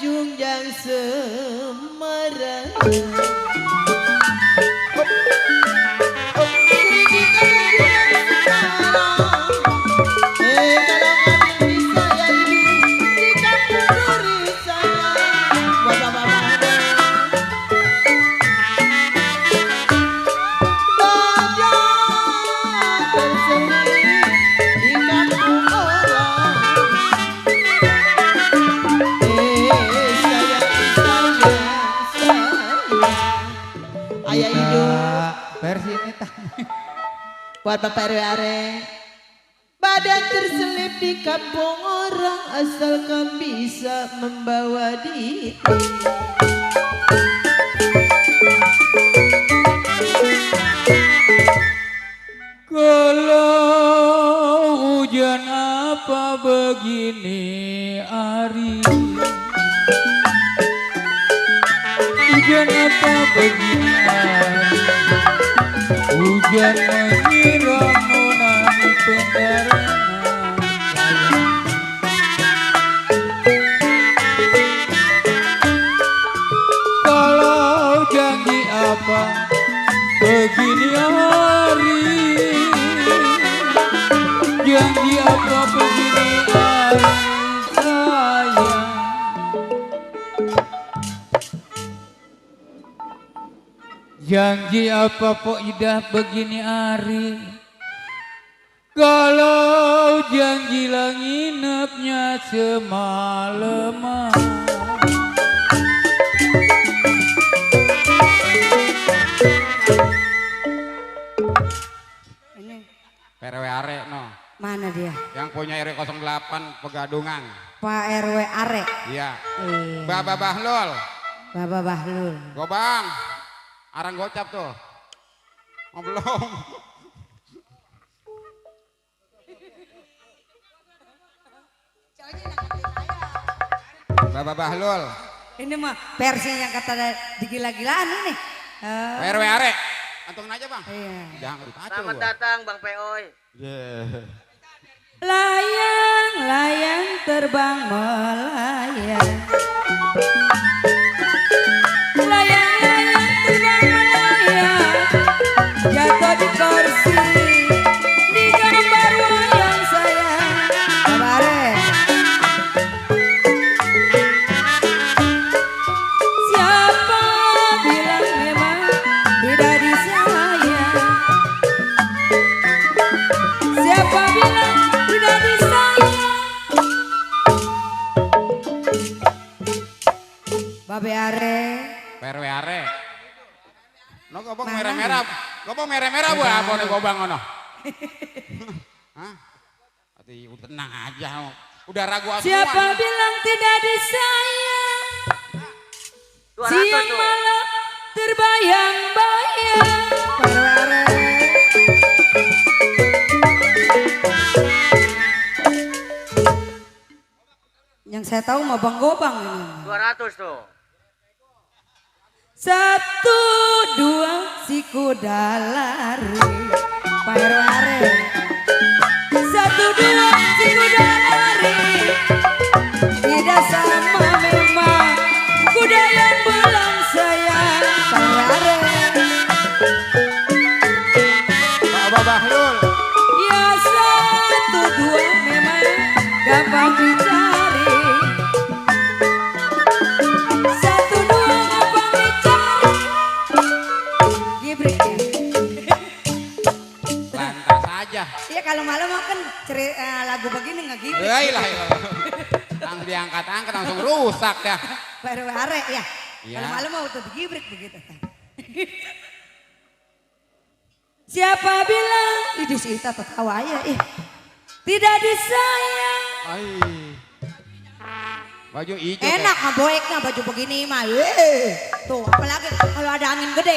Jungjang Semarang. Buat Bapak RW Are, badan terselip di kampung orang asalkan bisa membawa diri. Kalau hujan apa begini hari, hujan apa begini hari, hujan menyiram nonani pengarengan saya. Kalau janji apa begini hari, janji apa begini hari sayang. Janji apa kok indah begini hari, kalau janji lah nginepnya semalaman. Ini RW Are no. mana dia? Yang punya RW 08 Pegadungan. Pak RW Are. Iya. Baba Bahlul. Baba Bahlul. Gobang. Arang gocap tuh. Oh, belum. Baba Bahlul. Ini mah versi yang kata digila-gilaan ini. RW Are. Antungin aja bang. Iya. Jangan dikacau. Selamat datang Bang Peoy. Layang, layang terbang melayang. Layang, layang terbang melayang. Jatuh di kursi, di gambar wayang sayang. Kabare. Siapa bilang memang tidak disayang? Siapa bilang tidak disayang? Babe Are. RW Are. No gobang Mana? merah-merah. Gobang merah-merah buat apa nih gobang ono? Hah? Hati udah tenang aja. Udah ragu semua. Siapa bilang tidak disayang? 200 Siang tuh. malam terbayang-bayang. Yang saya tahu mah Bang Gobang ini. 200 tuh. 1, 2 si kuda lari. Pak RW Are. 1, 2 si kuda lari. Tidak sama memang kuda yang belang sayang. Pak RW Are. Baba Bahlul. Ya 1, 2 memang gampang dicari. 1, 2 gampang dicari. Gibrik ya. Lantas aja. Iya kalau malam mah kan lagu begini nggak gibrik. Lah. Langsung diangkat-angkat langsung rusak dah. Pak RW Are ya. Iya. Kalau malam mau tuh gibrik begitu. Siapa bilang? Ini si Ita tertawa ya. Tidak disayang. Ai. Baju hijau. Enak mah boeknya baju begini mah. Tuh apalagi kalau ada angin gede.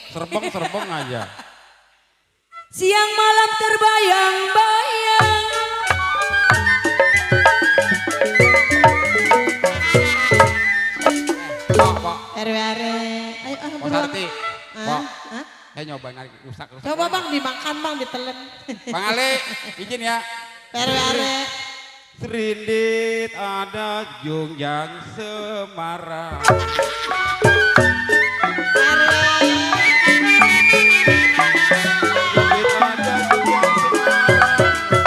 Serbeng aja. Siang malam terbayang-bayang. Pak. RW Are. Ayo Pak Sarti. Pak. Hah? Saya nyoba narik rusak. Coba bang dimakan bang ditelan. Bang Ale, izin ya. RW Are. Serindit ada Jungjang Semarang. Serindit ada Jungjang Semarang.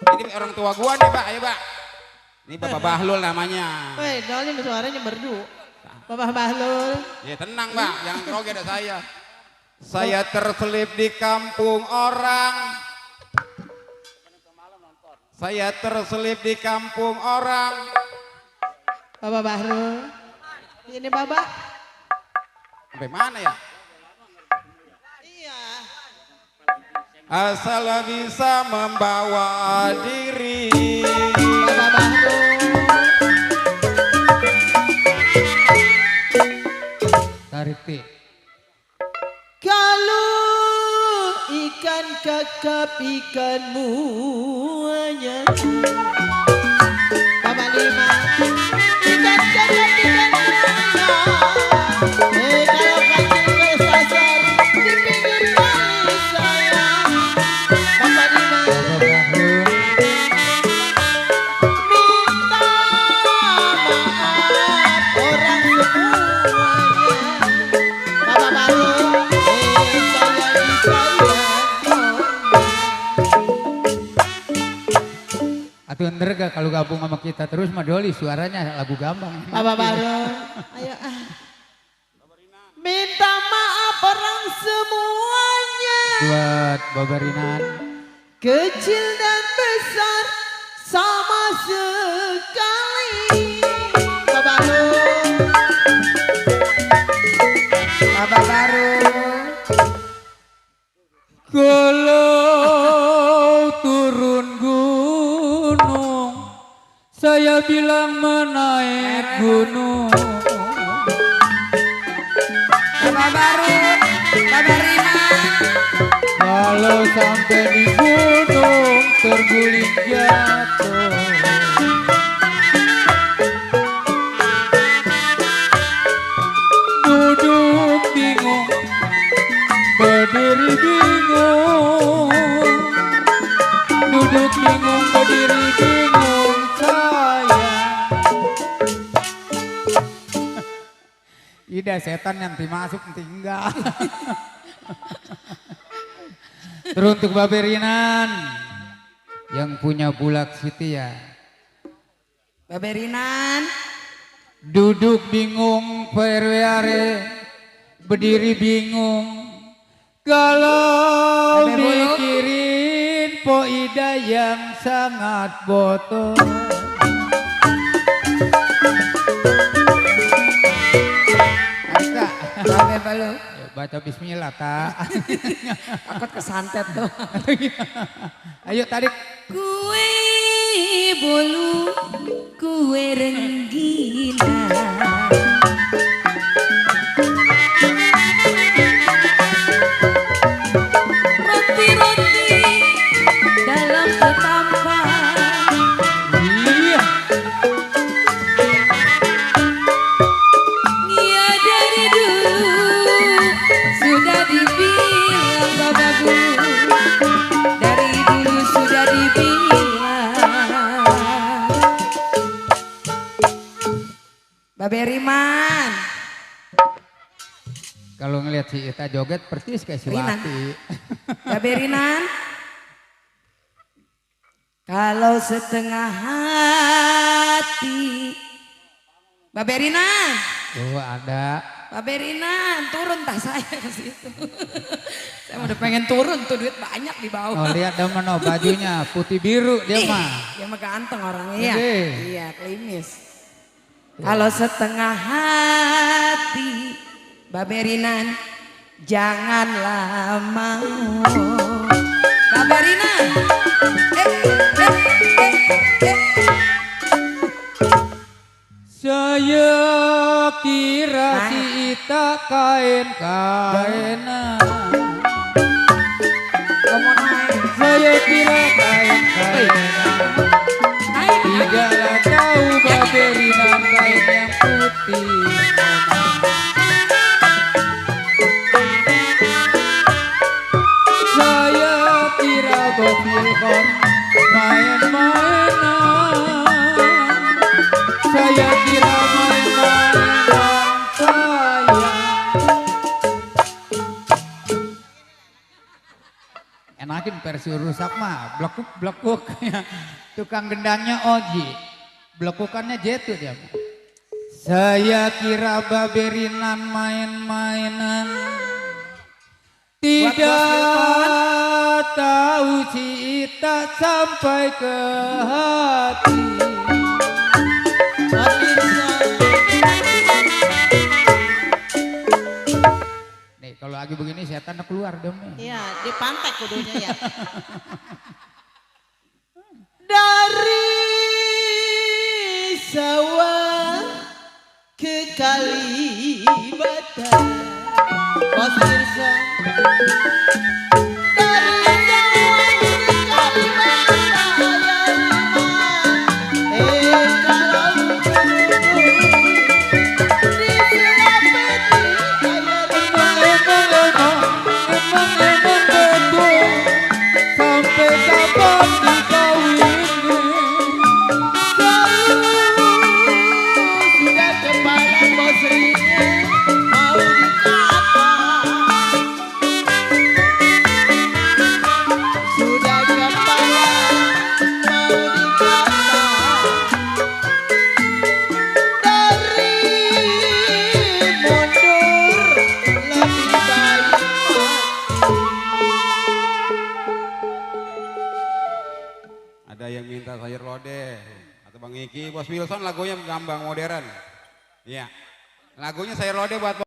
Apabila bisa orang tua gua nih Pak, ayo Pak. Ini Bapak Bahlul namanya. Woi, Dolin suaranya merdu. Bapak Bahlul. Ya tenang Pak, jangan grogi ada saya. Saya terselip di kampung orang. Saya terselip di kampung orang. Bapak Bahlul. Ini Bapak. Sampai mana ya? Iya. Asal bisa membawa diri. Bapak Bahlul. Tarik ti. Kalau ikan kakap ikanmu hanya Bapak Lima. Ikan kakap ikanmu hanya kalau kancing kesasar di pinggir kali sayang. Bapak Lima. Minta maaf orang semuanya. Bapak Bahlul, saya disayang. Atuh ender gak kalau gabung sama kita terus mah Doli suaranya lagu gambang. Bapak Bahlul, ayo minta maaf orang semuanya. Buat Babarinan. Kecil dan besar sama sekali. Bapak Bahlul. Bapak Bahlul. Kalau turun gunung, saya bilang menaik gunung. Bapak Baru, Bapak Rima. Kalau sampai di gunung terguling jatuh. Duduk bingung, berdiri bingung. Duduk bingung, berdiri bingung saya. Ida setan yang masuk nanti enggak. Teruntuk Baberinan yang punya bulak setia. Baberinan. Duduk bingung perweare, berdiri bingung. Kalau mikirin Po Ida yang sangat botol. Kak, Bapak Balu. Baca bismillah Kak. Takut kesantet tuh. Ayo tarik. Kue bolu, kue renggina. Roti-roti dalam ketampan. Iya. Iya dari dulu sudah dibilang Bapak Guru. Dari dulu sudah dibilang. Babe Riman. Kalau ngelihat si Ita joget persis kayak si Rinan. Wati. Babe Rinan. Kalau setengah hati. Babe Rinan. Tuh ada. Babe Rinan, turun tas saya ke situ. Saya udah pengen turun tuh, duit banyak di bawah. Oh lihat dah mana bajunya putih biru dia mah. Dia mah ganteng orangnya ya. Gede. Iya, klimis. Kalau setengah hati, Babe Rinan, janganlah mau. Babe Rinan. Saya kira Nah, si ita kain-kainan. Kamu naik. Saya kira kain-kainan. Tidaklah tahu baberinan kain yang putih. Saya kira babilkon main-mainan. Saya kira main-mainan sayang. Enakin versi rusak mah, blekuk-blekuk. Tukang gendangnya Oji, blekukannya Jetu dia. Saya kira baberinan main-mainan. Tidak tahu si Ita sampai ke hati. Nih kalau lagi begini setan keluar dong nih. Iya, di pantai kudunya ya. Dari sawah ke Kalibata, Bos Wilson. Dari sawah ke Kalibata, kalau di Sulawesi, Emang betul sampai kapan dikawin? sudah kepala bos Rina mau dikata. Sudah kepala mau dikata. Dari mundur lebih baik mati. Ada yang minta sayur lodeh atau Bang Iki, Bos Wilson lagunya gambang modern. Iya. Lagunya sayur lodeh buat